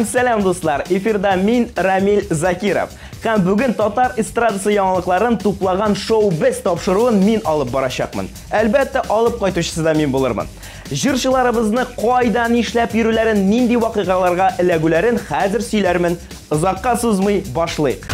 Сәлам, сәлам, дуслар! Эфирда мин, Рамиль Закиров. Һәм бүген татар эстрадасы яңалыкларын туплаган шоу Без тапшыруын мин алып барачакмын. Әлбәттә, алып кайтучысы да мин булырмын. Җырчыларыбызны кайда нишләп йөрүләрен, нинди вакыйгаларга эләгүләрен хәзер сөйләрмен. Озакка сузмый башлыйк.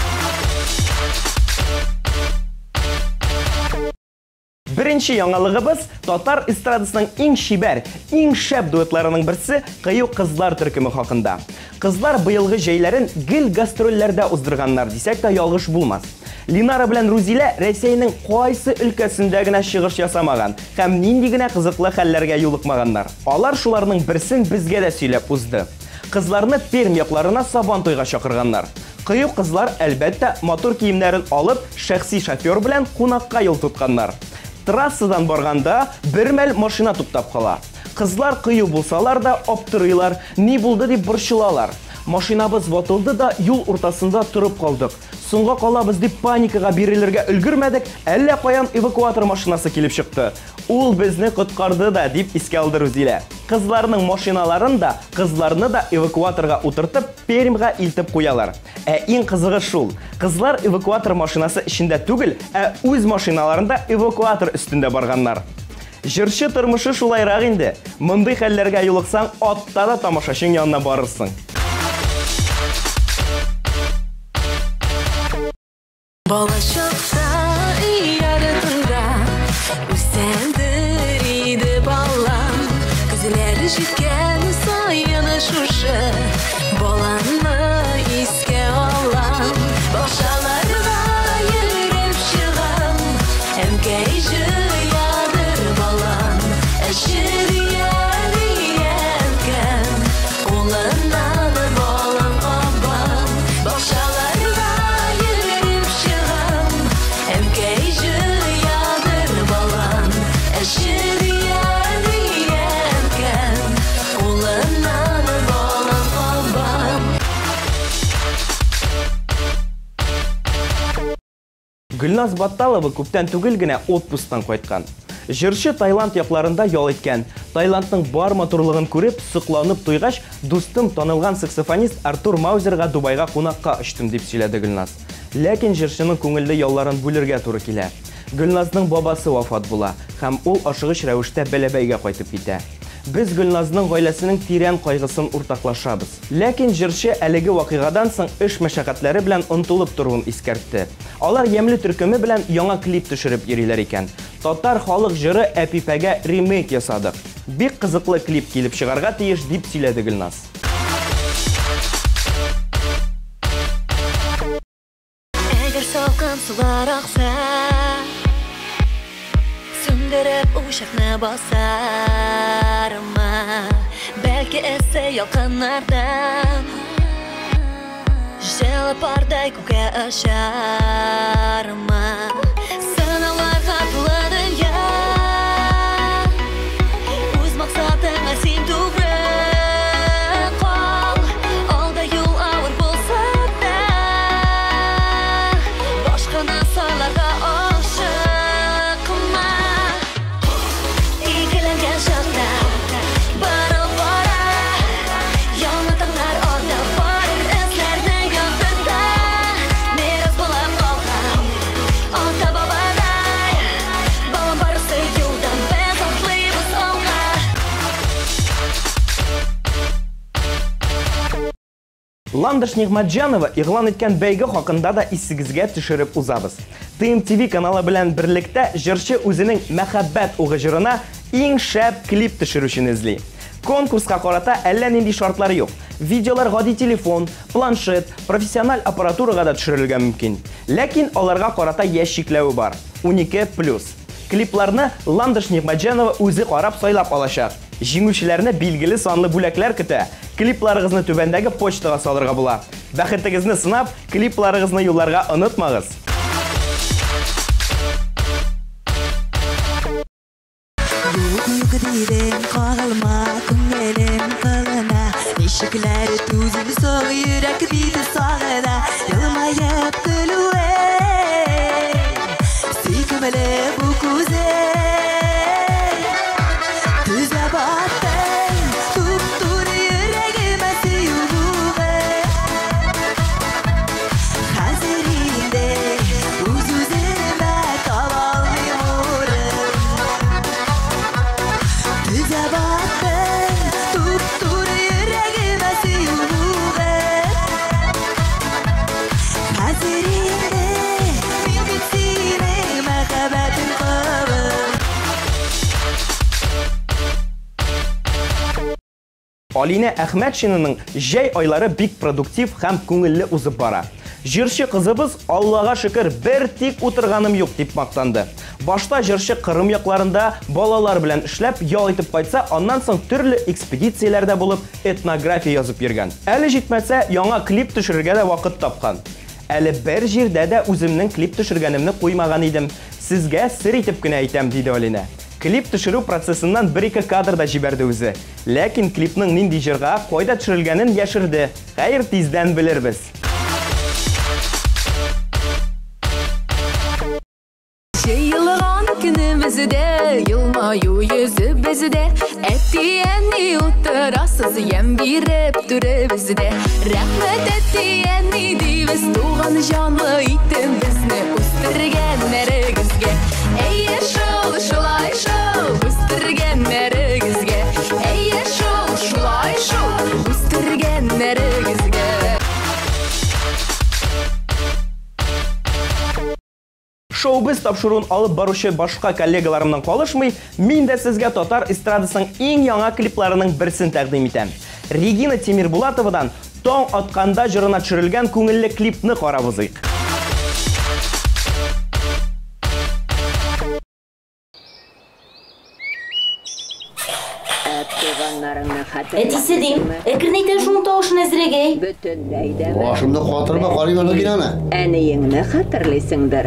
Беренче яңалыгыбыз татар эстрадасының иң чибәр, иң шәп дуэтларының берсе Кыю кызлар төркеме хакында. Кызлар быелгы җәйләрен гел гастрольләрдә уздырганнар дисәк тә ялгыш булмас. Линара белән Рузилә Рәсәйнең кайсы өлкәсендә генә чыгыш ясамаган һәм нинди генә кызыклы хәлләргә юлыкмаганнар. Алар шуларның берсен безгә дә сөйләп узды. Кызларны Пермь якларына Сабан туйга чакырганнар. Кыю кызлар, әлбәттә, матур киемнәрен алып, шәхси шофер белән кунакка юл тотканнар. Трассадан барганда, бер мәл машина туктап кала. Кызлар кыю булсалар да, аптырыйлар, ни булды дип борчылалар. Машинабыз ватылды да, юл уртасында торып калдык. Соңга калабыз дип паникага бирелергә өлгермәдек, әллә каян эвакуатор машинасы килеп чыкты. Ул безне коткарды да, дип искә алды Рузилә. Кызларның машиналарын да, кызларны да эвакуаторга утыртып, Пермьга илтеп куялар. Ә иң кызыгы шул, кызлар эвакуатор машинасы эчендә түгел, ә үз машиналарында эвакуатор өстендә барганнар. Җырчы тормышы шулайрак инде. Мондый хәлләргә юлыксаң, атта да тамашачың янына барырсың. Балачакта өй артында үсәндер иде балам. Көзләр җиткән саен шушы баланы искә алам. Бакчаларга йөреп чыгам, әнкәй җыядыр балам. Әче дия-дия әнкәм, кулыннан балам кабам. Бакчаларга йөреп чыгам, әнкәй җыядыр балам. Әче дия-дия әнкәм, кулыннан балам кабам. Гөлназ Батталова күптән түгел генә отпусктан кайткан. Җырчы Таиланд якларында ял иткән. Таиландның бар матурлыгын күреп, сокланып туйгач, дустым, танылган саксофонист Артур Маузерга Дубайга кунакка очтым, дип сөйләде Гөлназ. Ләкин җырчының күңелле ялларын бүлергә туры килә. Гөлназның бабасы вафат була һәм ул ашыгыч рәвештә Бәләбәйгә кайтып китә. Без Гөлназның гаиләсенең тирән кайгысын уртаклашабыз. Ләкин җырчы әлеге вакыйгадан соң эш мәшәкатьләре белән онытылып торуын искәртте. Алар Ямьле төркеме белән яңа клип төшереп йөриләр икән. Татар халык җыры Әпипәгә ремейк ясадык. Бик кызыклы клип килеп чыгарга тиеш, дип сөйләде Гөлназ. Әгәр салкын сулар акса, сүндереп учакны басармын. Бәлки эссе ялкыннардан җылы пардай күккә очармын. Сынауларга тулы дөнья, үз максатыңа син тугры кал. Алда юл авыр булса да, башканы сайларга ашыкма. Икеләнгән чакта барып бара, яңа таңнар ата барыр эзләрне яктырта. Мирас булып калган ата-бабадай, балам барысы юлдан без атлыйбыз алга. Ландыш Нигъмәтҗанова игълан иткән бәйге хакында да исегезгә төшереп узабыз. ТМТВ каналы белән берлектә җырчы үзенең Мәхәббәт угы җырына иң шәп клип төшерүчене эзли. Конкурска карата әллә нинди шартлар юк. Видеолар гади телефон, планшет, профессиональ аппаратурага да төшерелергә мөмкин. Ләкин аларга карата яшь чикләве бар. 12 плюс. Клипларны Ландыш Нигъмәтҗанова үзе карап сайлап алачак. Җиңүчеләрне билгеле санлы бүләкләр көтә. Клипларыгызны түбәндәге почтага салырга була. Бәхетегезне сынап, клипларыгызны юлларга онытмагыз. Юк, юк дидем, кагылма күңелем кылына. Ничекләр түзеп соң йөрәк бит сагына. Елмаеп көлүе, сөйкемле бу күзе. Төзәп аттың, туп-туры йөрәгемә сөю бугы. Алинә Әхмәтшинаның җәй айлары бик продуктив һәм күңелле узып бара. Җырчы кызыбыз, Аллага шөкер, бер тик утырганым юк, дип мактанды. Башта җырчы Кырым якларында балалар белән эшләп, ял итеп кайтса, аннан соң төрле экспедицияләрдә булып, этнография язып йөргән. Әле җитмәсә, яңа клип төшерергә дә вакыт тапкан. Әле бер җирдә дә үземнең клип төшергәнемне куймаган идем. Сезгә сер итеп кенә әйтәм, диде Алинә. Клип төшерү процессыннан бер-ике кадр да җибәрде үзе. Ләкин клипның нинди җырга, кайда төшерелгәнен яшерде. Хәер, тиздән белербез. Җыелган көнебездә, елмаю йөзебездә, әти-әни утырасыз, ямь биреп түребездә. Рәхмәт, әти-әни дибез, туган җанлы итеп безне үстергәннәрегезгә. Әйе шул, шулай шул, үстергәннәрегезгә. Әйе шул, шулай шул, үстергәннәрегезгә. Шоу-біз тапшыруын алып баручы башка коллегаларымнан калышмый, мин дә сезгә татар эстрадасының иң яңа клипларының берсен тәкъдим итәм. Регина Тимирбулатовадан Таң атканда җырына төшерелгән күңелле клипны карап узыйк. Әтисе дим, әкренәйтә шуның тавышын әзрәк, әй. Башымны катырма, карыйм әле мин аны. Әниеңне хәтерлисеңдер.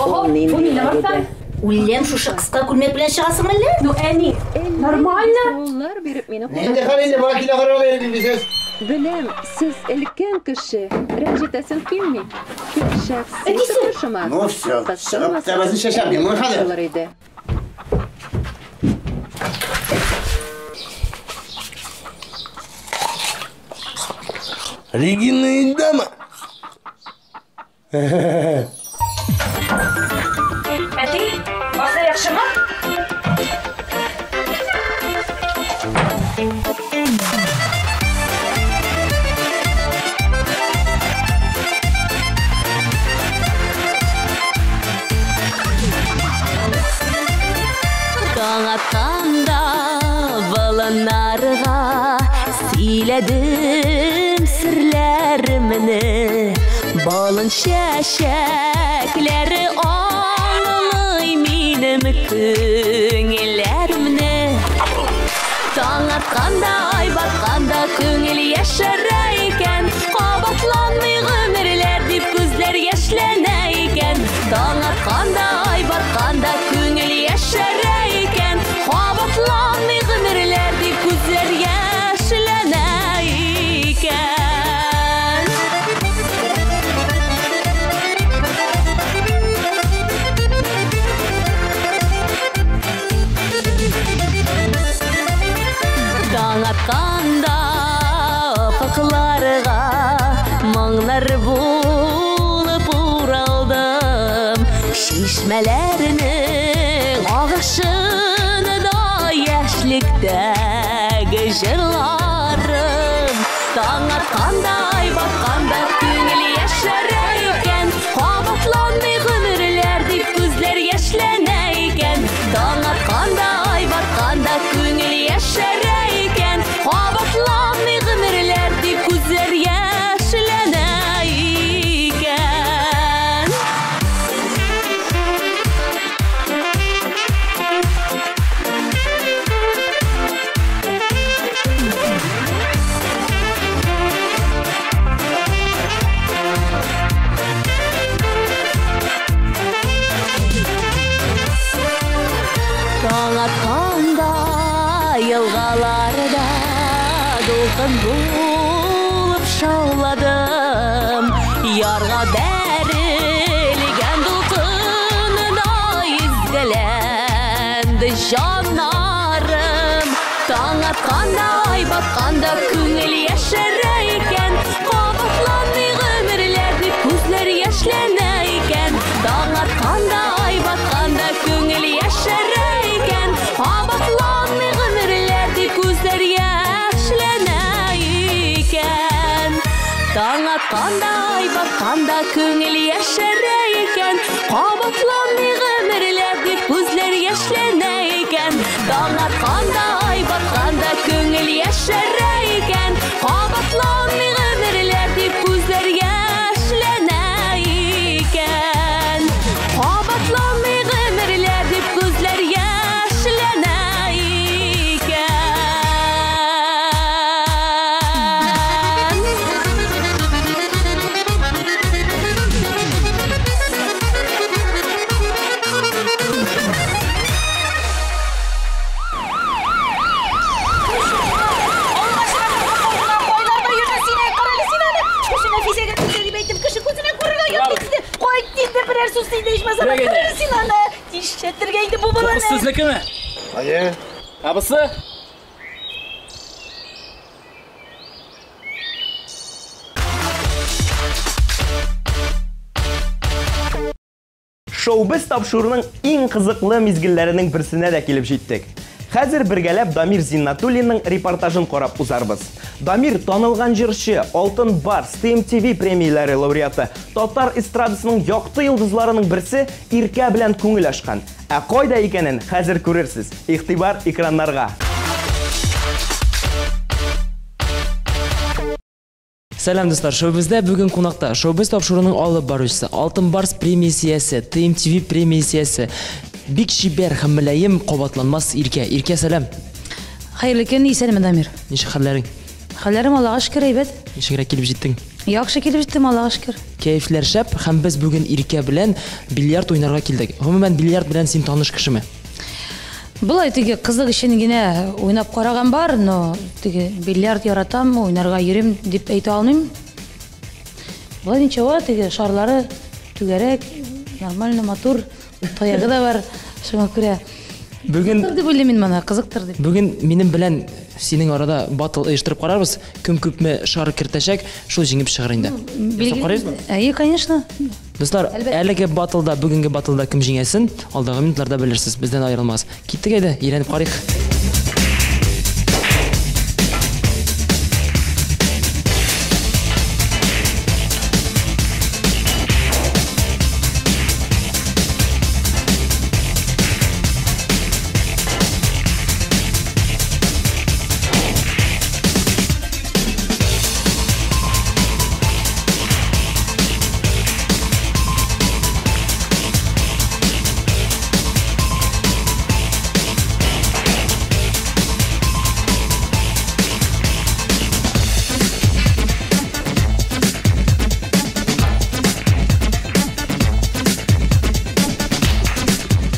Ого, бу минем арттан. Үлләм шушы кыска күлмәк белән чыгасың әллә? Ну, әни, нормально? Нинди хәл инде, бала килә карап әле дисез. Беләм, сез өлкән кеше, рәнҗетәсем килми. Тик шәхси тормышыма Ну все, чыгып тәбәсен чәчәм мин моны хәзер. булыр иде. Регина дама. Әти, барса яхшымы? Таң атканда болыннарга сөйләдем серләремне. Балын чәчәкләре аңлый минем күңелләремне. Таң атканда, ай батканда күңел яшәрә икән. Кабатланмый гомерләр дип күзләр яшьләнә икән. Таң атканда, ай батканда күңел яшәрә икән. Кабатланмый гомерләр дип күзләр яшьләнә икән. Таң атканда офыкларга моңнар булып уралдым. Чишмәләрнең агышында яшьлектәге җырларым. Таң атканда, ай батканда күңел яшәрә икән. Кабатланмый гомерләр дип күзләр яшьләнә икән. Таң атканда, ай батканда күңел яшәрә икән. Кабатланмый гомерләр дип күзләр яшьләнә икән. Таң атканда елгаларда дулкын булып шауладым. Ярга бәрелгән дулкында изгеләнде җаннарым. Таң атканда, ай батканда күңел яшәрә икән. Кабатланмый гомерләр дип күзләр яшьләнә икән. Таң атканда, ай батканда күңел яшәрә икән. Кабатланмый гомерләр дип күзләр яшьләнә икән. Таң атканда, ай батканда күңел яшәрә икән. Кабатланмый гомерләр дип күзләр яшьләнә икән. Таң атканда, ай батканда күңел яшәрә Берәр сүз сөйлә ичмасам, күрер син аны. Тишәтергә инде бу баланы. Бу сезнекеме? Әйе. Ә бусы? Шоу-біз тапшыруының иң кызыклы мизгелләренең берсенә дә килеп җиттек. Хәзер бергәләп Дамир Зиннатуллинның репортажын карап узарбыз. Дамир танылган җырчы, Алтын Барс, ТМТВ премияләре лауреаты, татар эстрадасының якты йолдызларының берсе Иркә белән күңел ачкан. Ә кайда икәнен хәзер күрерсез. Игътибар экраннарга. Сәлам, дуслар! Шоу-бездә бүген кунакта. Шоу-без тапшыруының алып баручысы, Алтын Барс премиясе, ТМТВ премиясе. Бик чибәр һәм мөлаем, кабатланмас Иркә. Иркә, сәлам. Хәерле көн, исәнме, Дамир. Ничек хәлләрең? Хәлләрем, Аллага шөкер, әйбәт. Ничегрәк килеп җиттең? Яхшы килеп җиттем, Аллага шөкер. Кәефләр шәп, һәм без бүген Иркә белән бильярд уйнарга килдек. Гомумән, бильярд белән син таныш кешеме? Болай теге кызык өчен генә уйнап караган бар, но теге бильярд яратам, уйнарга йөрим дип әйтә алмыйм. Болай ничего, теге шарлары түгәрәк, нормально, матур, таягы да бар, шуңа күрә. Бүген Кызыктыр дип уйлыйм мин моны, кызыктыр дип. Бүген минем белән синең арада батл оештырып карарбыз. Кем күпме шар кертәчәк, шул җиңеп чыгыр инде. Ясап карыйбызмы? Әйе, конечно. Дуслар, әлеге батлда, бүгенге батлда кем җиңәсен, алдагы минутларда белерсез. Бездән аерылмагыз. Киттек әйдә, өйрәнеп карыйк.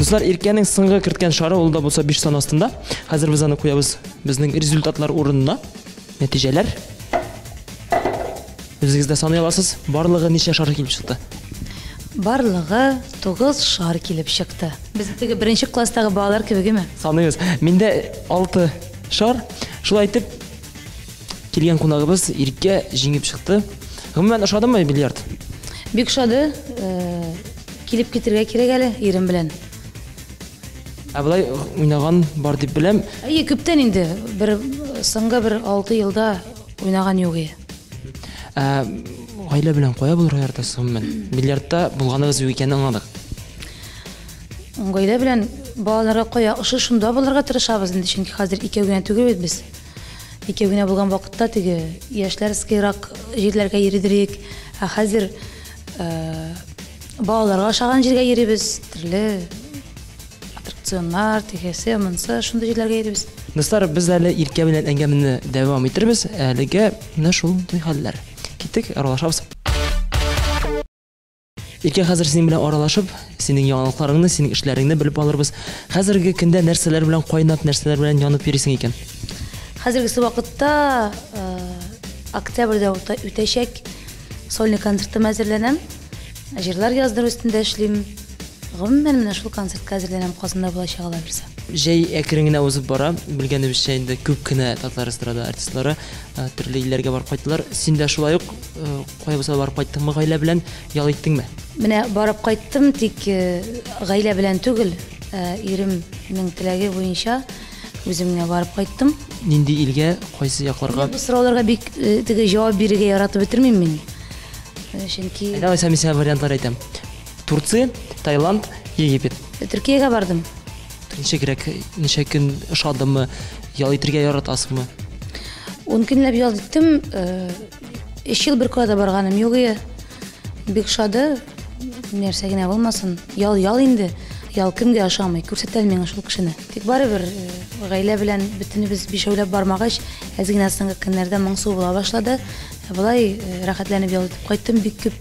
Дуслар, Иркәнең соңгы керткән шары ул да булса 5 сан астында. Хәзер без аны куябыз безнең результатлар урынына. Нәтиҗәләр. Үзегез дә саный аласыз. Барлыгы ничә шар килеп чыкты? Барлыгы 9 шар килеп чыкты. Без теге беренче класстагы балалар кебегеме? Саныйбыз. Миндә 6 шар. Шулай итеп килгән кунагыбыз Иркә җиңеп чыкты. Гомумән, ошадымы бильярд? Бик ошады. Килеп китергә кирәк әле ирем белән. Ә болай уйнаган бар дип беләм. Әйе, күптән инде. Бер соңгы бер 6 елда уйнаган юк иде. Ә гаилә белән кая булырга яратасыз гомумән? Бильярдта булганыгыз юк икәнен аңладык. Гаилә белән балаларга кая ошый шунда булырга тырышабыз инде, чөнки хәзер икәү генә түгел бит без. Икәү генә булган вакытта теге яшьләрскийрак җирләргә йөридек. Ә хәзер балаларга ошаган җиргә йөрибез, төрле аттракционнар, тегесе, монсы, шундый җирләргә йөрибез. Дуслар, без әле Иркә белән әңгәмәне дәвам итербез. Әлегә менә шундый хәлләр. Киттек, аралашабыз. Иркә, хәзер синең белән аралашып, синең яңалыкларыңны, синең эшләреңне белеп алырбыз. Хәзерге көндә нәрсәләр белән кайнап, нәрсәләр белән янып йөрисең икән? Хәзергесе вакытта октябрьдә үтәчәк сольный концертыма әзерләнәм. Җырлар яздыру өстендә эшлим. Гомумән, менә шул концертка әзерләнәм, Казанда булачак алла бирсә. Җәй әкрен генә узып бара. Белгәнебезчә, инде күп кенә татар эстрада артистлары төрле илләргә барып кайттылар. Син дә шулай ук кая булса да барып кайттыңмы гаилә белән, ял иттеңме? Менә барып кайттым, тик гаилә белән түгел, иремнең теләге буенча үзем генә барып кайттым. Нинди илгә, кайсы якларга? Бу сорауларга бик теге җавап бирергә яратып бетермим мин. Чөнки Әйдә, алайса мин сиңа вариантлар әйтәм. Турция, Таиланд, Египет. Төркиягә бардым. Ничегрәк, ничә көн ошадымы? Ял итергә яратасыңмы? 10 көнләп ял иттем. 3 ел бер кая да барганым юк иде. Бик ошады. Нәрсә генә булмасын. Ял ял инде. Ял кемгә ошамый? Күрсәт әле миңа шул кешене. Тик барыбер гаилә белән бөтенебез бишәүләп бармагач, әз генә соңгы көннәрдә моңсу була башлады. Болай рәхәтләнеп ял итеп кайттым, бик күп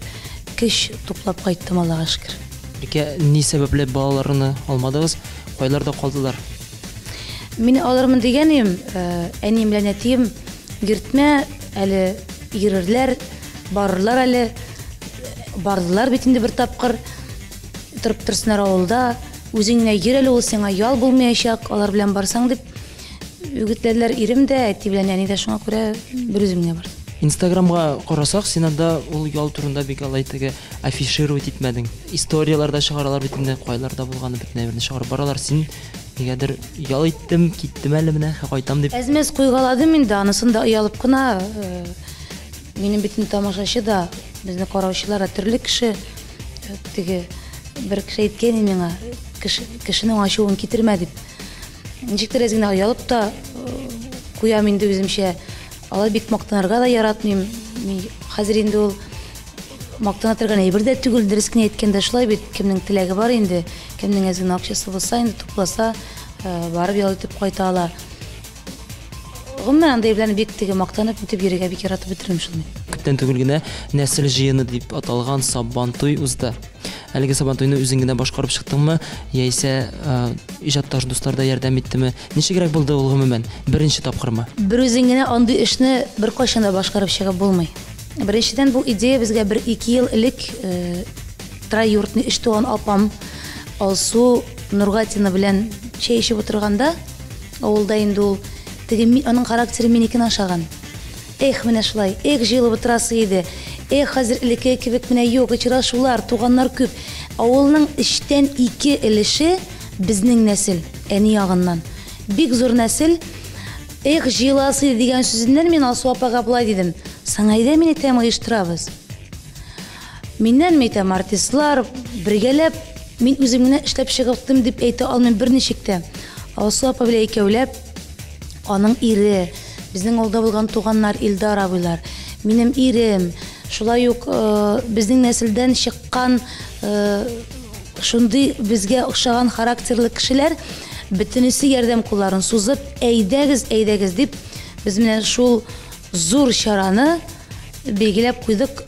көч туплап кайттым, Аллага шөкер. Иркә, ни сәбәпле балаларны алмадыгыз? Кайларда калдылар? Мин алырмын дигән идем, әнием белән әтием йөртмә, әле йөрерләр, барырлар әле. Бардылар бит инде бер тапкыр. Утырып торсыннар авылда, үзең генә йөр әле, ул сиңа ял булмаячак, алар белән барсаң, дип үгетләделәр ирем дә, әти белән әни дә, шуңа күрә бер үзем генә бардым. Инстаграмга карасак, син анда ул ял турында бик алай теге афишировать итмәдең. Историяләр дә чыгаралар бит инде, кайларда булганы бөтен әйберне чыгарып баралар. Син нигәдер ял иттем, киттем әле менә, кайтам дип. Әз-мәз куйгаладым инде, анысын да оялып кына. Минем бит инде тамашачы да, безне караучылар да төрле кеше. Теге бер кеше әйткән иде миңа, кешенең ачуын китермә дип. Ничектер әз генә оялып та куям инде үземчә. Алай бик мактанырга да яратмыйм. Мин хәзер инде ул мактана торган әйбер дә түгел, дөрес кенә әйткәндә шулай бит, кемнең теләге бар инде, кемнең әз генә акчасы булса инде тупласа, барып ял итеп кайта ала. Гомумән, андый белән бик теге мактанып нитеп йөрергә бик яратып бетермим шул мин. Күптән түгел генә Нәсел җыены дип аталган Сабантуй узды. Әлеге Сабантуйны үзең генә башкарып чыктыңмы, яисә иҗатташ дуслар да ярдәм иттеме? Ничегрәк булды ул гомумән? Беренче тапкырмы? Бер үзең генә андый эшне беркайчан да башкарып чыгып булмый. Беренчедән, бу идея безгә бер-ике ел элек троюродный өч туган апам Алсу Нургатина белән чәй эчеп утырганда, авылда инде ул теге аның характеры минекен ашаган. Эх, менә шулай, эх, җыелып утырасы иде. Эх, хәзер элеккеге кебек менә юк, очрашулар, туганнар күп. Авылның өчтән ике өлеше безнең нәсел, әни ягыннан. Бик зур нәсел. Эх, җыеласы иде дигән сүзеннән мин Алсу апага болай дидем. Соң әйдә, мин әйтәм, оештырабыз. Миннән, мин әйтәм, артистлар, бергәләп, мин үзем генә эшләп чыгыптым дип әйтә алмыйм берничек тә. Алсу апа белән икәүләп, аның ире, безнең алда булган туганнар Илдар абыйлар, минем ирем, шулай ук безнең нәселдән чыккан шундый безгә охшаган характерлы кешеләр, бөтенесе ярдәм кулларын сузып, әйдәгез, әйдәгез дип, без менә шул зур чараны билгеләп куйдык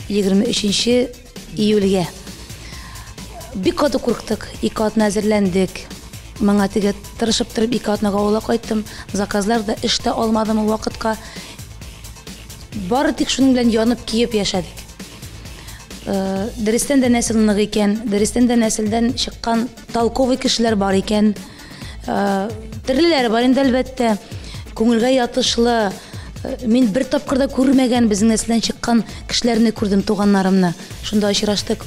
23 июльгә. Бик каты курктык, ике атна әзерләндек. Моңа теге тырышып торып ике атнага авылга кайттым. Заказлар да, эш тә алмадым ул вакытка. Бары тик шуның белән янып киеп яшәдек. Дөрестән дә нәсел нык икән, дөрестән дә нәселдән чыккан толковый кешеләр бар икән. Төрлеләре бар инде, әлбәттә. Күңелгә ятышлы, мин бер тапкыр да күрмәгән безнең нәселдән чыккан кешеләрне күрдем, туганнарымны. Шунда очраштык.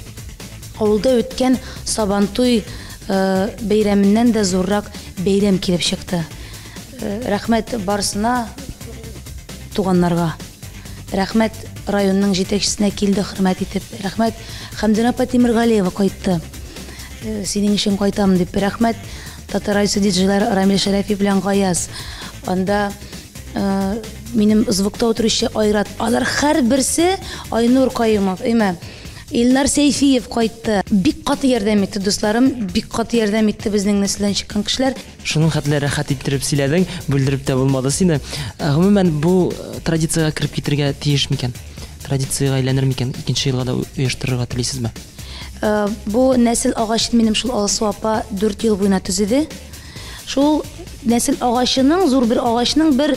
Авылда үткән Сабантуй бәйрәменнән дә зуррак бәйрәм килеп чыкты. Рәхмәт барысына, туганнарга. Рәхмәт районның җитәкчесенә, килде хөрмәт итеп. Рәхмәт Хәмдүнә апа Тимергалиева кайтты. Синең өчен кайтам дип. Рәхмәт Татар радиосы диджейлары Рамил Шәрәфи белән Гаяз. Анда минем звукта утыручы Айрат. Алар һәрберсе, Айнур Каюмов, әйме. Илнар Сәйфиев кайтты. Бик каты ярдәм итте дусларым, бик каты ярдәм итте безнең нәселдән чыккан кешеләр. Шуның хәтле рәхәт иттереп сөйләдең, бүлдереп тә булмады сине. Гомумән, бу традициягә кереп китергә тиеш микән? Традициягә әйләнер микән? Икенче елга да оештырырга телисезме? Бу нәсел агачын минем шул Алсу апа 4 ел буена төзеде. Шул нәсел агачының, зур бер агачның бер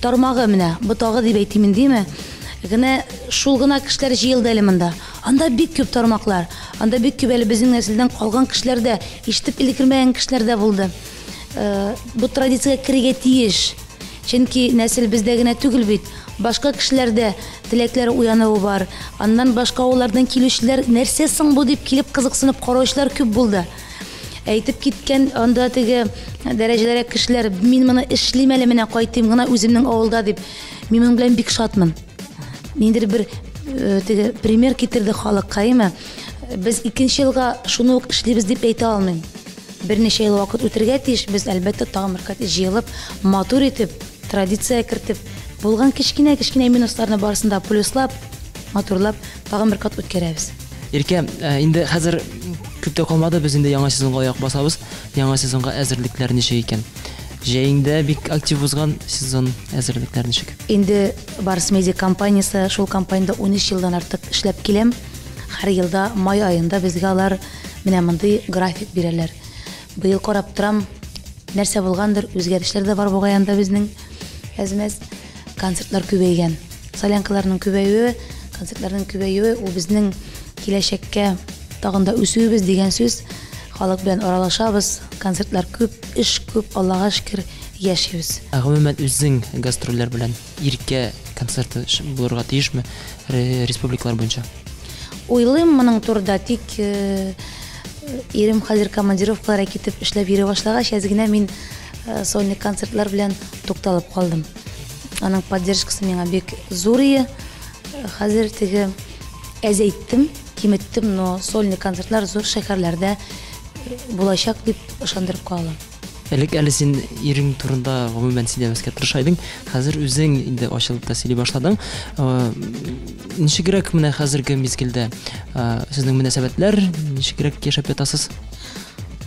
тармагы менә, ботагы дип әйтим инде, димме? Генә шул гына кешеләр җыелды әле монда. Анда бик күп тармаклар. Анда бик күп әле безнең нәселдән калган кешеләр дә, ишетеп элгермәгән кешеләр дә булды. Бу традициягә керергә тиеш. Чөнки нәсел бездә генә түгел бит. Башка кешеләрдә теләкләре уянуы бар. Аннан башка авыллардан килүчеләр, нәрсә соң бу дип килеп кызыксынып караучылар күп булды. Әйтеп киткән анда теге дәрәҗәләрәк кешеләр, мин моны эшлим әле, менә кайтыйм гына үземнең авылда дип. Мин моның белән бик шатмын. Ниндидер бер теге пример китерде халыкка, әйме? Без икенче елга шуны ук эшлибез дип әйтә алмыйм. Берничә ел вакыт үтергә тиеш, без әлбәттә тагын бер кат җыелып, матур итеп, традиция кертеп, булган кечкенә-кечкенә минусларны барысын да плюслап, матурлап, тагын бер кат үткәрәбез. Иркә, инде хәзер күп тә калмады, без инде яңа сезонга аяк басабыз. Яңа сезонга әзерлекләр ничек икән? Җәеңдә бик актив узган сезон әзерлекләр ничек? Инде Барс Медиа компаниясе, шул компаниядә 13 елдан артык эшләп киләм. Һәр елда май аенда безгә алар менә мондый график бирәләр. Быел карап торам, нәрсә булгандыр, үзгәрешләр дә бар бугай анда безнең. Әз-мәз концертлар күбәйгән. Солянкаларның күбәюе, концертларның күбәюе ул безнең киләчәккә Тагын да үсүебез дигән сүз. Халык белән аралашабыз, концертлар күп, эш күп, Аллага шөкер, яшибез. Ә гомумән үзең гастрольләр белән Иркә концерты булырга тиешме республикалар буенча? Уйлыйм моның турыда, тик ирем хәзер командировкаларга китеп эшләп йөри башлагач, әз генә мин сольный концертлар белән тукталып калдым. Аның поддержкасы миңа бик зур ие. Хәзер теге әзәйттем, киметтем, но сольный концертлар зур шәһәрләрдә булачак дип ышандырып калам. Элек әле син ирең турында гомумән сөйләмәскә тырыша идең, хәзер үзең инде ачылып та сөйли башладың. Ничегрәк менә хәзерге мизгелдә сезнең мөнәсәбәтләр, ничегрәк яшәп ятасыз?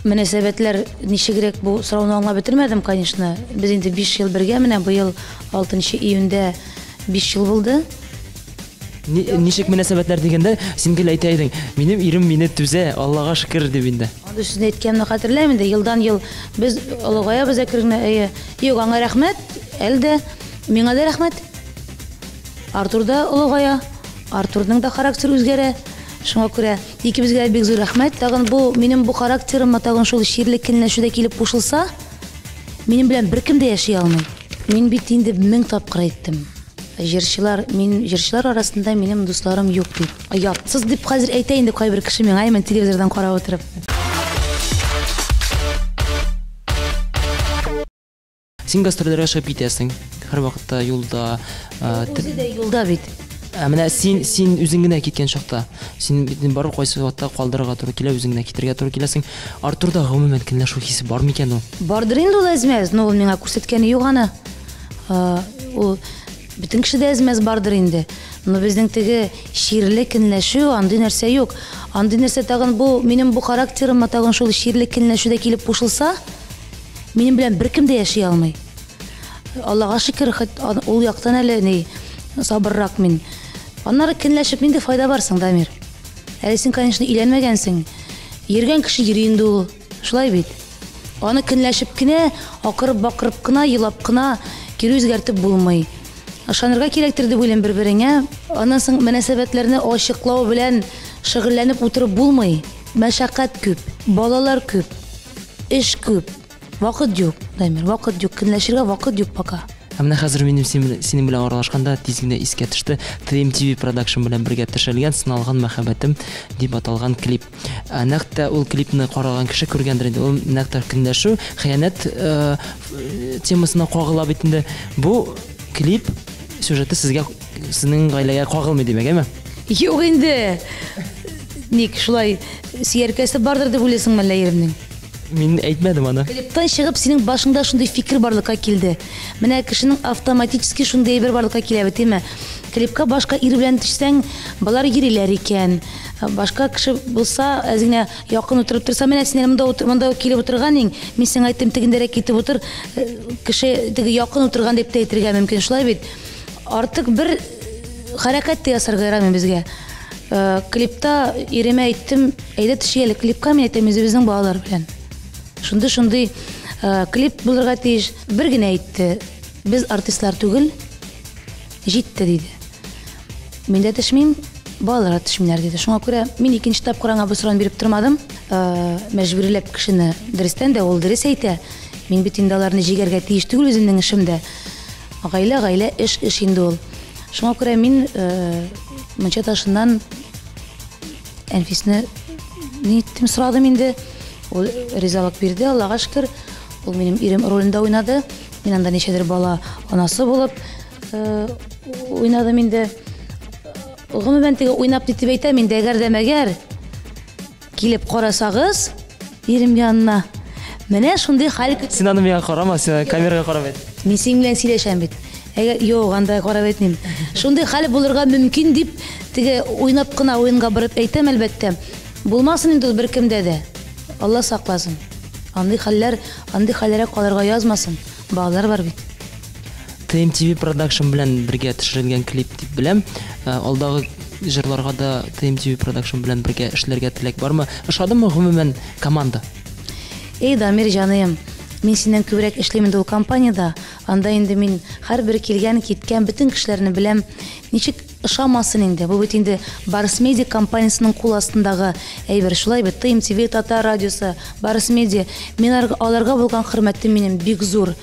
Мөнәсәбәтләр ничегрәк, бу сорауны аңлап бетермәдем, конечно. Без инде 5 ел бергә, менә быел 6 июньдә 5 ел булды. Ничек мөнәсәбәтләр дигәндә, син гел әйтә идең, минем ирем мине түзә, Аллага шөкер дип инде. Андый сүзне әйткәнемне хәтерләмим инде. Елдан-ел без олыгаябыз әкрен генә. Әйе. Юк, аңа рәхмәт, әле дә миңа да рәхмәт. Артур да олыгая, Артурның да характеры үзгәрә. Шуңа күрә икебезгә дә бик зур рәхмәт. Тагын бу минем бу характерыма тагын шул чирле көнләшү дә килеп кушылса, минем белән беркем дә яши алмый. Мин бит инде 1000 тапкыр әйттем. Җырчылар, мин җырчылар арасында минем дусларым юк дип. Оятсыз дип хәзер әйтә инде кайбер кеше миңа, әй, мин телевизордан карап утырып. Син гастрольләргә чыгып китәсең, һәрвакытта юлда. Үзе дә юлда бит. Ә менә син, син үзең генә киткән чакта, син бит барып кайсы вакытта калдырырга туры килә, үзең генә китергә туры киләсең. Артурда гомумән көнләшү хисе бар микән ул? Бардыр инде ул әзмәз, но ул миңа күрсәткәне юк аны. Ул бөтен кешедә әзмәз бардыр инде. Но безнең теге чирле көнләшү, андый нәрсә юк. Андый нәрсә тагын бу, минем бу характерыма тагын шул чирле көнләшү дә килеп кушылса, минем белән беркем дә яши алмый. Аллага шөкер, хоть ул яктан әле ни, сабыррак мин. Аннары көнләшеп нинди файда бар соң, Дамир? Әле син, конечно, өйләнмәгәнсең. Йөргән кеше йөри инде ул. Шулай бит. Аны көнләшеп кенә, акырып-бакырып кына, елап кына кире үзгәртеп булмый. Ышанырга кирәктер дип уйлыйм бер-береңә. Аннан соң мөнәсәбәтләрне ачыклау белән шөгыльләнеп утырып булмый. Мәшәкать күп, балалар күп, эш күп. Вакыт юк, Дамир, вакыт юк. Көнләшергә вакыт юк пока. Ә менә хәзер минем синең белән аралашканда тиз генә искә төште TMTV Production белән бергә төшерелгән Сыналган мәхәббәтем дип аталган клип. Ә нәкъ тә ул клипны караган кеше күргәндер инде. Ул нәкъ тә көнләшү, хыянәт темасына кагыла бит инде. Бу клип сюжеты сезгә, сезнең гаиләгә кагылмый димәк, әйме? Юк инде. Ник шулай сөяркәсе бардыр дип уйлыйсың мәллә иремнең? Мин әйтмәдем аны. Клиптан чыгып, синең башыңда шундый фикер барлыкка килде. Менә кешенең автоматически шундый әйбер барлыкка килә бит, әйме? Клипка башка ир белән төшсәң, болар йөриләр икән. Башка кеше булса, әз генә якын утырып торса, менә син әле монда утыр, монда килеп утырган иң, мин сиңа әйттем, тегендәрәк китеп утыр, кеше теге якын утырган дип тә әйтергә мөмкин, шулай бит? Артык бер хәрәкәт тә ясарга ярамый безгә. Клипта иремә әйттем, әйдә төшик әле клипка, мин әйтәм, үзебезнең балалар белән. Шундый-шундый клип булырга тиеш. Бер генә әйтте, без артистлар түгел, җитте, диде. Мин дә төшмим, балалар да төшмиләр, диде. Шуңа күрә мин икенче тапкыр аңа бу сорауны биреп тормадым. Мәҗбүриләп кешене, дөрестән дә, ул дөрес әйтә. Мин бит инде аларны җигәргә тиеш түгел үземнең эшемдә. Гаилә, гаилә, эш, эш инде ул. Шуңа күрә мин мунча ташыннан Әнфисне ни иттем, сорадым инде. Ул ризалык бирде, Аллага шөкер. Ул минем ирем ролендә уйнады. Мин анда ничәдер бала анасы булып уйнадым инде. Гомумән, теге уйнап дип әйтәм инде, әгәр дә мәгәр килеп карасагыз, ирем янына, менә шундый хәл көт. Син аны миңа карама, син камерага карап әйт. Мин синең белән сөйләшәм бит. Әгәр юк, анда карап әйтмим. Шундый хәл булырга мөмкин дип, теге уйнап кына уенга барып әйтәм, әлбәттә. Булмасын инде ул беркемдә дә. Алла сакласын. Андый хәлләр, андый хәлләргә калырга язмасын. Балалар бар бит. TMTV Production белән бергә төшерелгән клип дип беләм. Алдагы җырларга да TMTV Production белән бергә эшләргә теләк бармы? Ошадымы гомумән команда? Эй, Дамир җаныем, мин синнән күбрәк эшлим инде ул компаниядә. Анда инде мин һәрбер килгән, киткән бөтен кешеләрне беләм. Ничек Ошамасын инде, бу бит инде Барс Медиа компаниясенең кул астындагы әйбер, шулай бит, ТМТВ, Татар радиосы, Барс Медиа. Мин аларга булган хөрмәтем минем бик зур.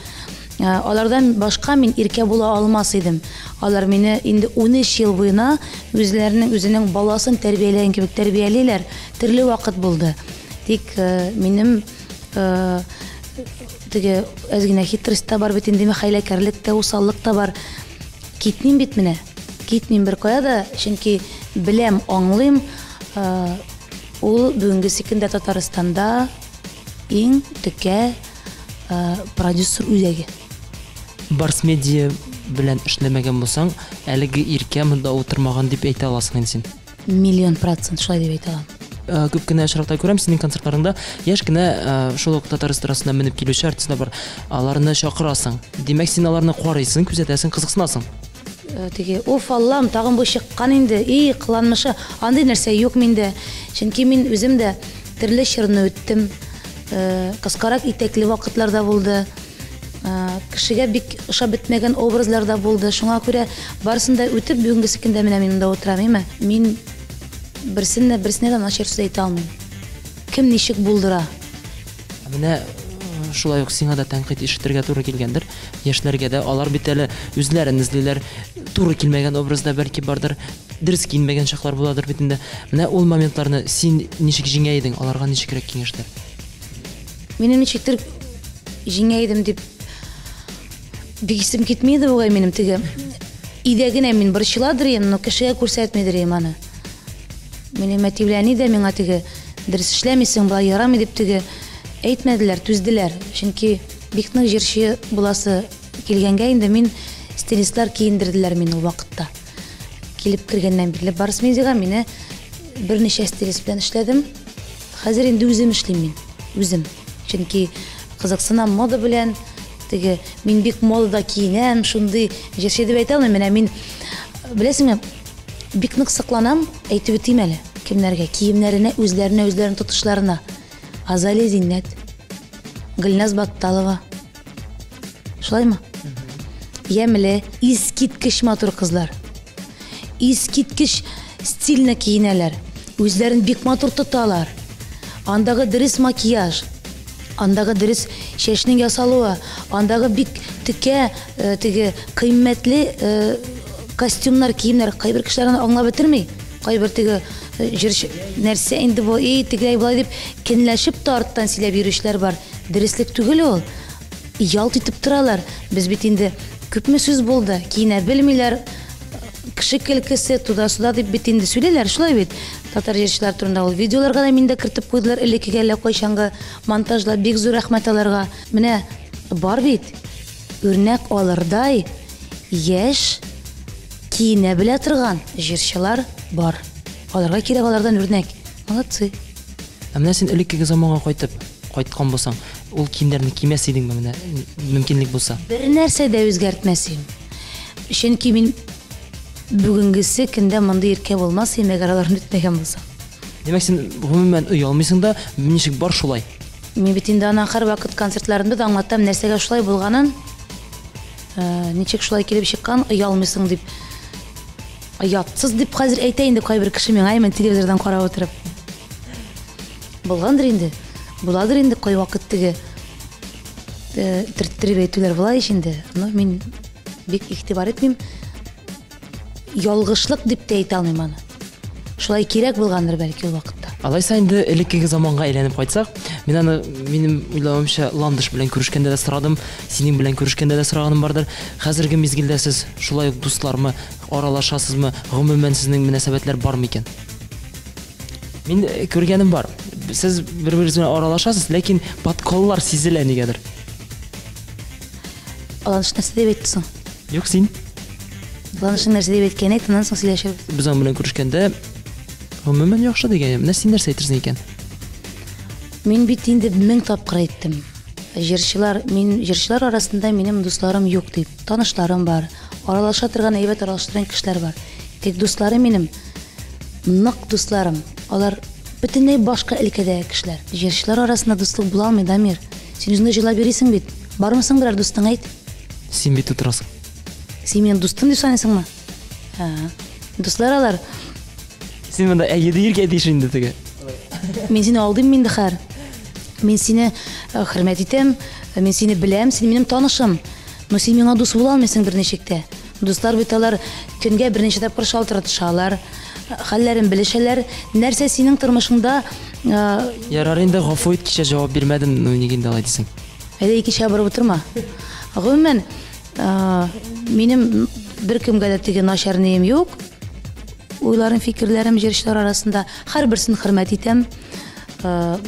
Алардан башка мин Иркә була алмас идем. Алар мине инде 13 ел буена үзләренең үзенең баласын тәрбияләгән кебек тәрбиялиләр. Төрле вакыт булды. Тик минем теге әз генә хитрость та бар бит инде, хәйләкәрлек тә, усаллык та бар. Китмим бит менә. Китмим беркая да, чөнки беләм, аңлыйм, ул бүгенгесе көндә Татарстанда иң текә продюсер үзәге. Барс Медиа белән эшләмәгән булсаң, әлеге Иркә монда утырмаган дип әйтә аласың инде син. Миллион процент шулай дип әйтә алам. Күп кенә очракта күрәм, синең концертларыңда яшь кенә шул ук татар эстрадасына менеп килүче артистлар бар. Аларны чакырасың. Димәк, син аларны карыйсың, күзәтәсең, кызыксынасың. Теге, уф, Аллам, тагын бу чыккан инде, и, кыланмышы. Андый нәрсә юк миндә. Чөнки мин үзем дә төрле чорны үттем. Кыскарак итәкле вакытлар да булды. Кешегә бик ошап бетмәгән образлар да булды. Шуңа күрә барысын да үтеп, бүгенгесе көндә менә мин монда утырам, әйме? Мин берсен дә берсенә дә начар сүз әйтә алмыйм. Кем ничек булдыра. Ә менә шулай ук сиңа да тәнкыйть ишетергә туры килгәндер. Яшьләргә дә алар бит әле үзләрен эзлиләр. Туры килмәгән образда бәлки бардыр, дөрес киенмәгән чаклар буладыр бит инде. Менә ул моментларны син ничек җиңә идең, аларга ничегрәк киңәшләр? Минем ничектер җиңә идем дип бик исем китми иде бугай минем теге. Өйдә генә мин борчыладыр идем, но кешегә күрсәтмидер идем аны. Минем әти белән әни дә миңа теге дөрес эшләмисең, болай ярамый дип теге әйтмәделәр, түзделәр. Чөнки бик нык җырчы буласы килгәнгә инде мин стилистлар киендерделәр мине ул вакытта. Килеп кергәннән бирле Барс Медиага мине берничә стилист белән эшләдем. Хәзер инде үзем эшлим мин. Үзем. Чөнки кызыксынам мода белән. Теге мин бик модада киенәм, шундый җырчы дип әйтә алмыйм. Менә мин беләсеңме, бик нык сокланам, әйтеп үтим әле. Кемнәргә? Киемнәренә, үзләренә, үзләрен тотышларына. Азалия Зиннәт, Гөлназ Батталова. Шулаймы? Ямьле, искиткеч матур кызлар. Искиткеч стильно киенәләр. Үзләрен бик матур тоталар. Андагы дөрес макияж, андагы дөрес чәчнең ясалуы, андагы бик текә, э, теге кыйммәтле э, костюмнар, киемнәр. Кайбер кешеләр аны аңлап бетерми. Кайбер теге э, җырчы нәрсә инде бу, эй, тегеләй болай дип кенләшеп тә арттан сөйләп йөрүчеләр бар. Дөреслек түгел ул. Ялт итеп торалар. Без бит инде күпме сүз булды, киенә белмиләр, кеше көлкесе, туда-сюда дип бит инде сөйлиләр, шулай бит. Татар җырчылар турында ул видеоларга да мине дә кертеп куйдылар, элеккеге әллә кайчангы монтажлар, бик зур рәхмәт аларга. Менә бар бит үрнәк алырдай яшь киенә белә торган җырчылар бар. Аларга кирәк алардан үрнәк. Молодцы. Ә менә син элеккеге заманга кайтып, кайткан булсаң, ул киемнәрне кимәс идеңме менә, мөмкинлек булса? Бернәрсә дә үзгәртмәс идем. Чөнки мин бүгенгесе көндә мондый иркә булмас идем, әгәр аларны үтмәгән булсам. Димәк, син гомумән оялмыйсың да, ничек бар шулай? Мин бит инде аның һәрвакыт концертларында да аңлатам, нәрсәгә шулай булганын, ничек шулай килеп чыккан, оялмыйсың дип. Оятсыз дип хәзер әйтә инде кайбер кеше миңа, әймен телевизордан карап утырып. Булгандыр инде. Буладыр инде кайвакыт теге э, төрттереп әйтүләр була ич инде. Но мин бик игътибар итмим. Ялгышлык дип тә әйтә алмыйм аны. Шулай кирәк булгандыр бәлки ул вакытта. Алайса инде элеккеге заманга әйләнеп кайтсак, мин аны минем уйлавымча Ландыш белән күрешкәндә дә сорадым, синең белән күрешкәндә дә сораганым бардыр. Хәзерге мизгелдә сез шулай ук дуслармы, аралашасызмы, гомумән сезнең мөнәсәбәтләр бармы икән? Мин э, күргәнем бар. Сез бер-берегез белән аралашасыз, ләкин подколлар сизелә нигәдер. Ландыш нәрсә дип әйтте соң? Юк, син. Ландышның нәрсә дип әйткәнен әйт, аннан соң сөйләшербез. Без аның белән күрешкәндә гомумән яхшы дигән. Менә син нәрсә әйтерсең икән? Мин бит инде мең тапкыр әйттем. Җырчылар, мин җырчылар арасында минем дусларым юк дип. Танышларым бар, аралаша торган, әйбәт аралаша торган кешеләр бар. Тик дусларым минем Нык дусларым. Алар бөтенләй башка өлкәдәге кешеләр. Җырчылар арасында дуслык була алмый, Дамир. Син үзең дә җырлап йөрисең бит. Бармы соң берәр дустың, әйт? Син бит утырасың. Син мине дустым дип саныйсыңмы? Ә. Дуслар алар. Син монда әйе диергә тиеш инде теге. Мин сине алдыйм инде хәр. Мин сине хөрмәт итәм, мин сине беләм, син минем танышым. Но син миңа дус була алмыйсың берничек тә. Дуслар бит алар көнгә берничә тапкыр шалтыратышалар, хәлләрен белешәләр. Нәрсә синең тормышыңда Ярар инде, гафу ит, кичә җавап бирмәдем, ну ник инде алай дисең? Әйдә икенчегә барып утырма. Гомумән, минем беркемгә дә теге начар нием юк. Уйларым, фикерләрем җырчылар арасында һәрберсен хөрмәт итәм.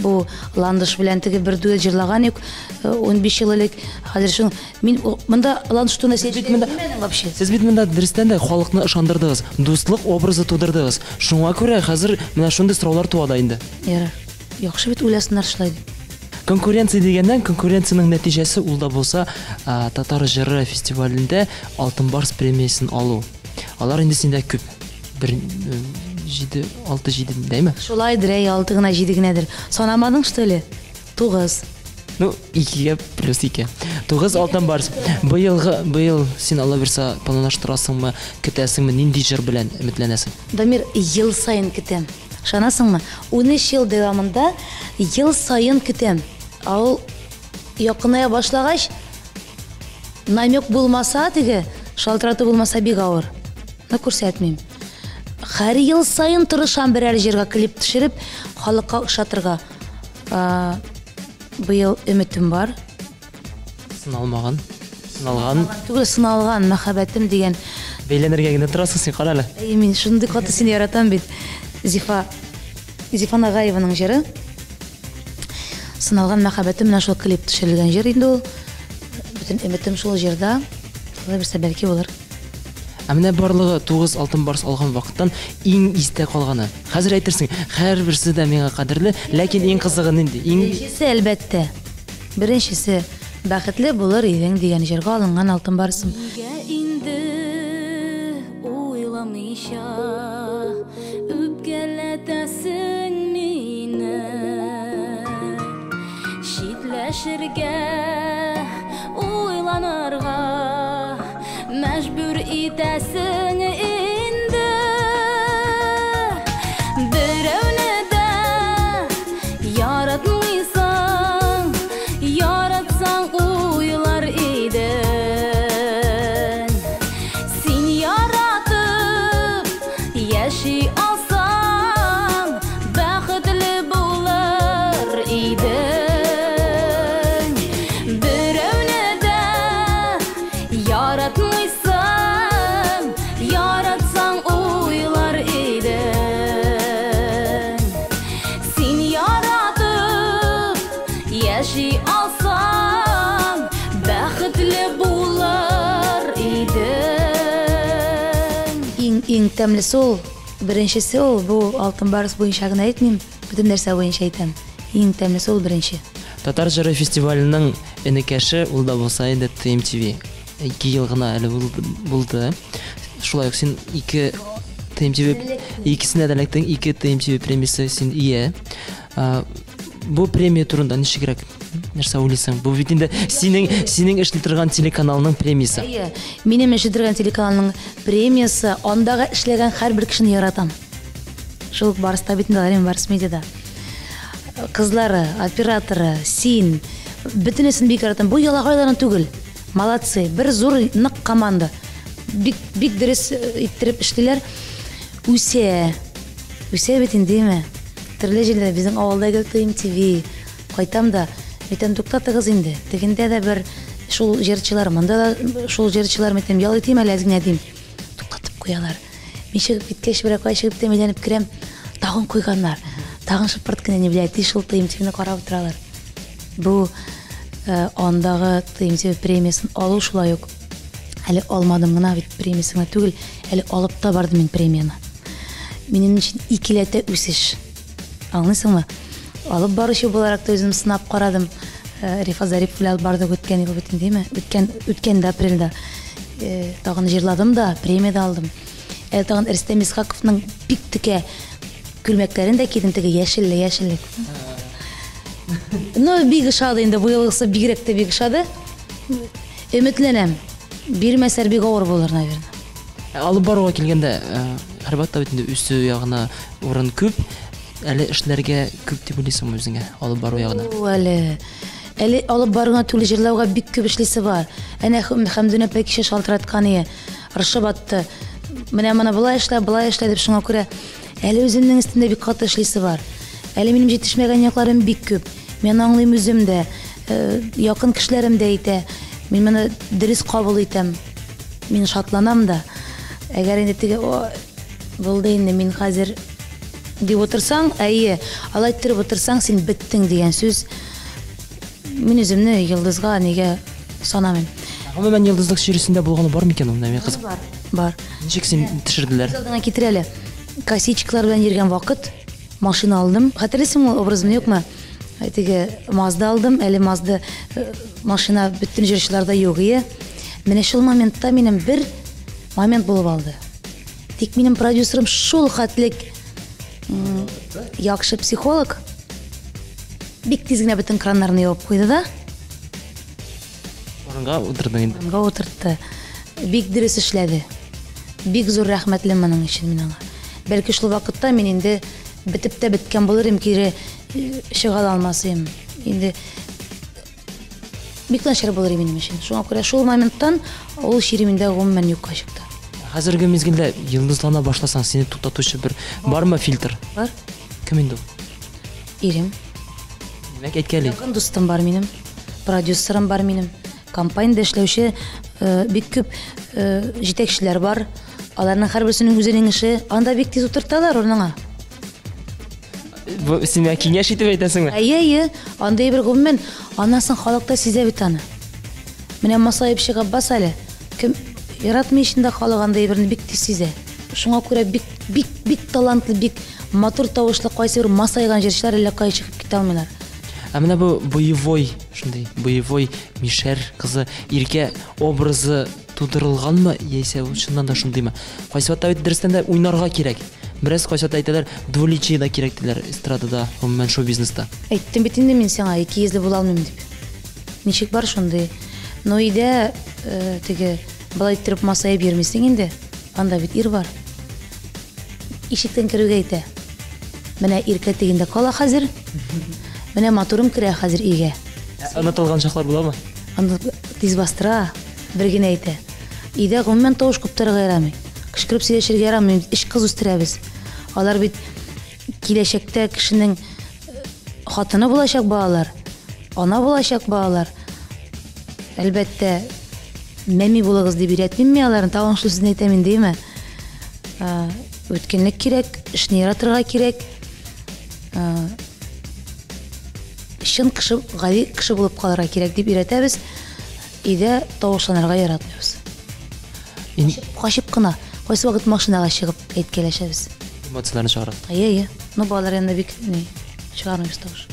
Бу Ландыш белән теге бер дуэт җырлаган юк, 15 ел элек. Хәзер шул мин монда Ландыш турында син бит монда вообще. Сез бит монда дөрестән дә халыкны ышандырдыгыз, дуслык образы тудырдыгыз. Шуңа күрә хәзер менә шундый сораулар туа да инде. Ярар. Яхшы бит уйласыннар шулай дип. Конкуренция дигәннән, конкуренциянең нәтиҗәсе ул да булса Татар җыры фестивалендә Алтын барс премиясен алу. Алар инде синдә күп. Бер җиде, алты, җиде, дәйме? Шулайдыр, әй, алты гына, җиде генәдер. Санамадың, что ли? Тугыз. Ну, икегә плюс ике. Тугыз алтын барс. Быелгы, быел син Алла бирса планлаштырасыңмы, көтәсеңме, нинди җыр белән өметләнәсең? Дамир, ел саен көтәм. Ышанасыңмы? 13 ел дәвамында ел саен көтәм. Ә ул якыная башлагач, намек булмаса теге, шалтырату булмаса бик авыр. Ну, күрсәтмим. Һәр ел саен тырышам берәр җырга клип төшереп, халыкка ошатырга. Быел өметем бар. Сыналмаган. Сыналган. Түгел, сыналган мәхәббәтем дигән. Бәйләнергә генә торасың син, кара әле. Әй, мин шундый каты сине яратам бит. Зифа, Зифа Нагаеваның җыры. Сыналган мәхәббәтем менә шул клип төшерелгән җыр инде ул. Бөтен өметем шул җырда. Алла бирсә, бәлки булыр. Ә менә барлыгы 9 алтын барс алган вакыттан иң истә калганы. Хәзер әйтерсең, һәрберсе дә миңа кадерле, ләкин иң кызыгы нинди? Иң Беренчесе, әлбәттә. Беренчесе, Бәхетле булыр идең дигән җырга алынган алтын барсым. Нигә инде уйламыйча үпкәләтәсең мине? Читләшергә, уйланырга мәҗбүр итәсең инде. Берәүне дә яратмыйсың, яратсаң уйлар идең. Син яратып яши алсаң, бәхетле булыр идең. Берәүне дә яратмыйсың, яратсаң уйлар идең. Син яратып яши алсаң, бәхетле булыр идең. Иң-иң тәмлесе ул, беренчесе ул, бу Алтын барс буенча гына әйтмим, бөтен нәрсә буенча әйтәм. Иң тәмлесе ул беренче. Татар җыры фестиваленең энекәше ул да булса инде TMTV. Ике ел гына әле булды. Шулай ук син ике TMTV икесенә дә эләктең, ике TMTV премиясе син ия. Бу премия турында ничегрәк нәрсә уйлыйсың? Бу бит инде синең синең эшли торган телеканалның премиясе. Әйе, минем эшли торган телеканалның премиясе, андагы эшләгән һәрбер кешене яратам. Шул ук Барста бит инде алар, Барс медиада. Кызлары, операторы, син, бөтенесен бик яратам. Бу ялагайларны түгел. Молодцы, бер зур нык команда. Бик бик дөрес иттереп эшлиләр. Үсә. Үсә бит инде, әйме? Төрле җирдә безнең авылда гел ТМТВ. Кайтам да, әйтәм, туктатыгыз инде. Тегендә дә бер шул җырчылар, монда да шул җырчылар, әйтәм, ял итим әле әз генә дим. Туктатып куялар. Мин чыгып киткәч, берәр кая чыгып китәм, әйләнеп керәм, тагын куйганнар. Тагын шыпырт кына не блядь, шул ТМТВны карап утыралар. Бу андагы ТМТВ премиясен алу шулай ук. Әле алмадым гына бит премиясен генә түгел, әле алып та бардым мин премияне. Минем өчен икеләтә үсеш. Аңлыйсыңмы? Алып баручы буларак та үзем сынап карадым. Рифат Зарипов белән алып бардык үткән ел бит инде, Үткән, үткән дә апрельдә. Тагын җырладым да, премия дә алдым. Әле тагын Рөстәм Исхаковның бик текә күлмәкләрен дә кидем, теге яшелле, яшелле. Ну, бик ошады инде, быелгысы бигрәк тә бик ошады. Өметләнәм. Бирмәсәләр бик авыр булыр, наверное. Алып баруга килгәндә, Һәрвакытта бит инде үсү ягына урын күп. Әле эшләргә күп дип уйлыйсыңмы үзеңә алып бару ягына? О, әле. Әле алып баруга түгел, җырлауга бик күп эшлисе бар. Әнә Хәмдүнә апай кичә шалтыраткан ие. Ыршып атты. Менә моны болай эшлә, болай эшлә дип, шуңа күрә әле үземнең өстендә бик каты эшлисе бар. Әле минем җитешмәгән якларым бик күп. Мин аңлыйм үзем дә, якын кешеләрем дә әйтә. Мин моны дөрес кабул итәм. Мин шатланам да. Әгәр инде теге, о, булды инде, мин хәзер дип утырсаң, әйе, алай иттереп утырсаң, син беттең дигән сүз. Мин үземне йолдызга нигә санамыйм. Гомумән, йолдызлык чиресендә булганы бар микән ул, Нәми кызым? Бар, бар. Ничек син төшерделәр? Күз алдыңа китер әле. Косичкалар белән йөргән вакыт, машина алдым. Хәтерлисеңме ул образымны, юкмы? Теге Мазда алдым, әле Мазда машина бөтен җырчыларда юк ие. Менә шул моментта минем бер момент булып алды. Тик минем продюсерым шул хәтлек яхшы психолог, бик тиз генә бөтен краннарны ябып куйды да. Урынга утырды инде. Урынга утыртты. Бик дөрес эшләде. Бик зур рәхмәтле моның өчен мин аңа. Бәлки шул вакытта мин инде бетеп тә беткән булыр идем, кире чыга да алмас идем. Инде бик начар булыр иде минем өчен. Шуңа күрә шул моменттан ул чире миндә гомумән юкка чыкты. Хәзерге мизгелдә йолдызлана башласаң, сине туктатучы бер бармы фильтр? Бар. Кем инде ул? Ирем. Димәк, әйткәли. Якын дустым бар минем, продюсерым бар минем, компаниядә эшләүче бик күп җитәкчеләр бар. Аларның һәрберсенең үзенең эше. Анда бик тиз утырталар урыныңа. Бу син миңа киңәш итеп әйтәсеңме? Әйе, әйе. Андый бер гомумән, аннан соң халык та сизә бит аны. Менә масаеп чыгып бас әле. Кем яратмый эчендә халык андый берне бик тиз сизә. Шуңа күрә бик, бик, бик талантлы, бик матур тавышлы кайсы бер масайган җырчылар әллә кая чыгып китә алмыйлар. Ә менә бу боевой, шундый боевой мишәр кызы Иркә образы тудырылганмы, яисә ул чыннан да шундыймы? Кайсы вакытта бит дөрестән дә уйнарга кирәк. Бераз кайсы вакытта әйтәләр, двуличие да кирәк диләр эстрадада, гомумән шоу-бизнеста. Әйттем бит инде мин сиңа, икейөзле була алмыйм дип. Ничек бар шундый. Но өйдә теге болай иттереп масаеп йөрмисең инде. Анда бит ир бар. Ишектән керүгә әйтә. Менә Иркә тегендә кала хәзер. Менә матурым керә хәзер өйгә. Ә онытылган чаклар буламы? Аны тиз бастыра, бер генә әйтә. Өйдә гомумән тавыш куптарырга ярамый. Кычкырып сөйләшергә ярамый, өч кыз үстерәбез. Алар бит киләчәктә кешенең хатыны булачак балалар, ана булачак балалар. Әлбәттә, мәми булыгыз дип өйрәтмим мин аларны, тагын шул сүзне әйтәм инде, әйеме? Үткенлек кирәк, эшне яратырга кирәк. Чын кеше, гади кеше булып калырга кирәк дип өйрәтәбез. Өйдә тавышланырга яратмыйбыз. Качып кына, кайсы вакыт машинага чыгып әйткәләшәбез. Эмоцияләрне чыгарып. Әйе, әйе. Ну, балалар янында бик ни, чыгармыйбыз тавыш.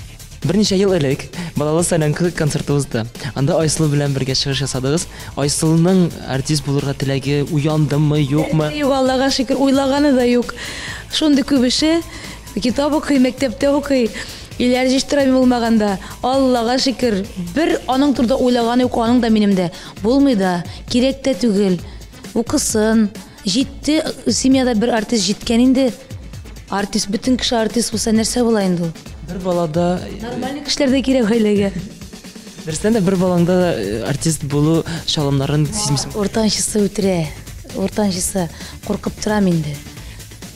Берничә ел элек Балалы солянка концерты узды. Анда Айсылу белән бергә чыгыш ясадыгыз. Айсылуның артист булырга теләге уяндымы, юкмы? Юк, Аллага шөкер, уйлаганы да юк. Шундый күп эше. Китап укый, мәктәптә укый. Өйләр җыештыра мин булмаганда. Аллага шөкер, бер аның турында уйлаганы юк, аның да, минем дә. Булмый да, кирәк тә түгел. Укысын. Җитте, семьяда бер артист җиткән инде. Артист, бөтен кеше артист булса, нәрсә була инде ул? Бер балада... Нормальный кешеләр дә кирәк гаиләгә. Дөрестән дә, бер балаңда да артист булу чалымнарын сизмисең. Уртанчысы үтерә. Уртанчысы. Куркып торам инде.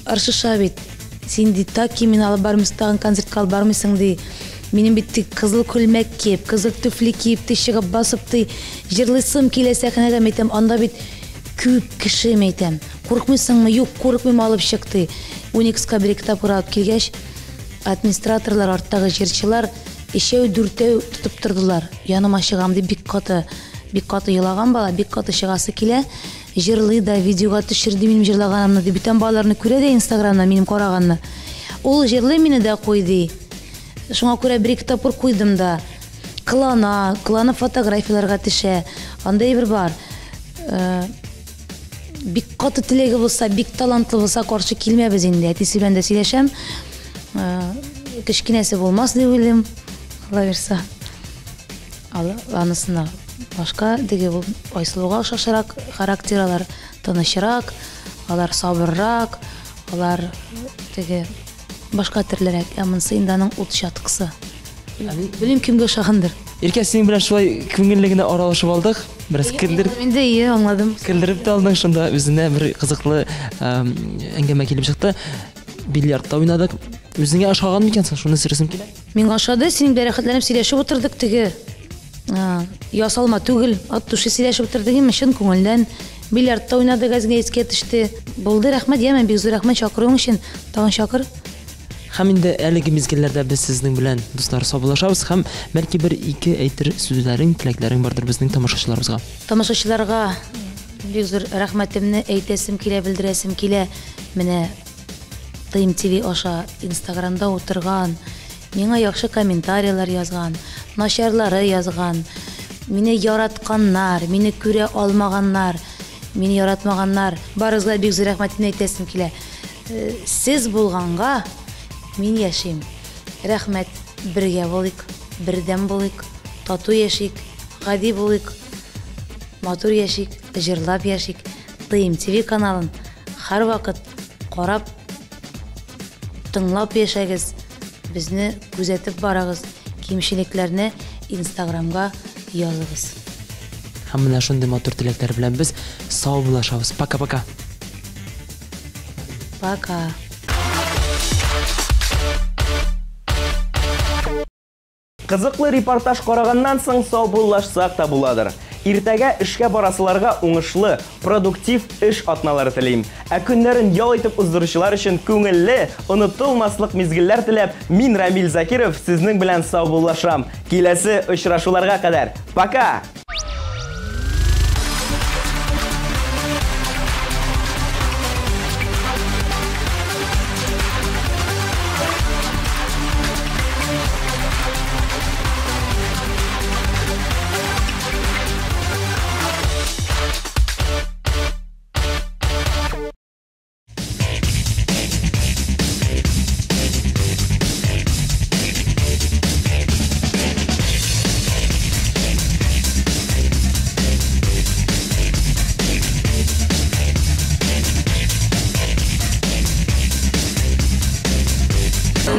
Ыршыша бит. Син ди, таки мине алып бармыйсың, тагын концертка алып бармыйсың ди. Минем бит тик кызыл күлмәк киеп, кызыл түфли киеп ди, чыгып басып ди, җырлыйсым килә сәхнәдә, мәйтәм, анда бит күп кеше, мәйтәм. Куркмыйсыңмы? Юк, куркмыйм, алып чык ди. Уникска бер-ике тапкыр алып килгәч, администраторлар, арттагы җырчылар өчәү-дүртәү тотып тордылар. Яныма чыгам дип бик каты, бик каты елаган бала, бик каты чыгасы килә. Җырлый да, видеога төшерде минем җырлаганымны ди. Бүтән балаларны күрә дә инстаграмнан минем караганны. Ул җырлый мине дә куй ди. Шуңа күрә бер-ике тапкыр куйдым да. Кылана, кыланып фотографияләргә төшә. Андый әйбер бар. Бик каты теләге булса, бик талантлы булса, каршы килмәбез инде. Әтисе белән дә сөйләшәм. Кечкенәсе булмас дип уйлыйм. Алла бирса. Анысына башка теге бу Айсылуга охшашрак характер, алар тынычрак, алар сабыррак. Алар теге башка төрлерәк, ә монысы инде аның ут чаткысы. Белмим, кемгә ошагандыр. Иркә, синең белән шулай күңелле генә аралашып алдык. Бераз көлдер. Инде ие, аңладым. Көлдереп тә алдың шунда, үзенә бер кызыклы әңгәмә килеп чыкты. Бильярдта уйнадык. Үзеңә ошаган микән соң? Шуны сорыйсым килә. Миңа ошады, синең белән рәхәтләнеп сөйләшеп утырдык теге. Ясалма түгел, от души сөйләшеп утырдык инде, чын күңелдән. Бильярдта уйнадык, әзгә искә төште. Булды, рәхмәт, яме, бик зур рәхмәт чакыруың өчен. Тагын чакыр. Һәм инде әлеге мизгелләрдә без сезнең белән, дуслар, саубуллашабыз һәм бәлки бер ике әйтер сүзләрең, теләкләрең бардыр безнең тамашачыларыбызга. Тамашачыларга бик зур рәхмәтемне әйтәсем килә, белдерәсем килә. Менә ТМТВ аша Инстаграмда утырган, миңа яхшы комментарийлар язган, начарлары язган, мине яратканнар, мине күрә алмаганнар, мине яратмаганнар. Барыгызга бик зур рәхмәтемне әйтәсем килә. Сез булганга мин яшим. Рәхмәт, бергә булыйк, бердәм булыйк, тату яшик, гади булыйк, матур яшик, җырлап яшик. ТМТВ каналын һәрвакыт карап, тыңлап яшәгез, безне күзәтеп барыгыз, кимчелекләрне Инстаграмга языгыз. Һәм менә шундый матур теләкләр белән без саубуллашабыз. Пока-пока. Пока. Кызыклы репортаж караганнан соң саубуллашсак та буладыр. Иртәгә эшкә барасыларга уңышлы, продуктив эш атналары телим. Ә көннәрен ял итеп уздыручылар өчен күңелле, онытылмаслык мизгелләр теләп, мин Рамиль Закиров сезнең белән саубуллашам. Киләсе очрашуларга кадәр. Пока!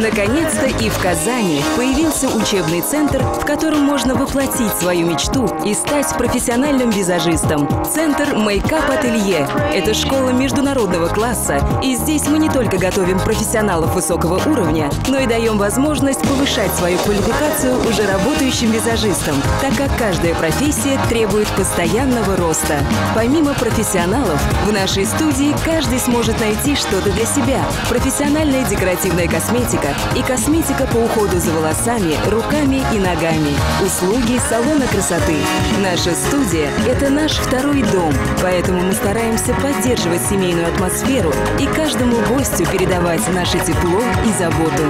Наконец-то и в Казани появился учебный центр, в котором можно воплотить свою мечту и стать профессиональным визажистом. Центр Makeup Ателье – это школа международного класса, и здесь мы не только готовим профессионалов высокого уровня, но и даем возможность повышать свою квалификацию уже работающим визажистам, так как каждая профессия требует постоянного роста. Помимо профессионалов, в нашей студии каждый сможет найти что-то для себя. Профессиональная декоративная косметика и косметика по уходу за волосами, руками и ногами. Услуги салона красоты. Наша студия – это наш второй дом, поэтому мы стараемся поддерживать семейную атмосферу и каждому гостю передавать наше тепло и заботу.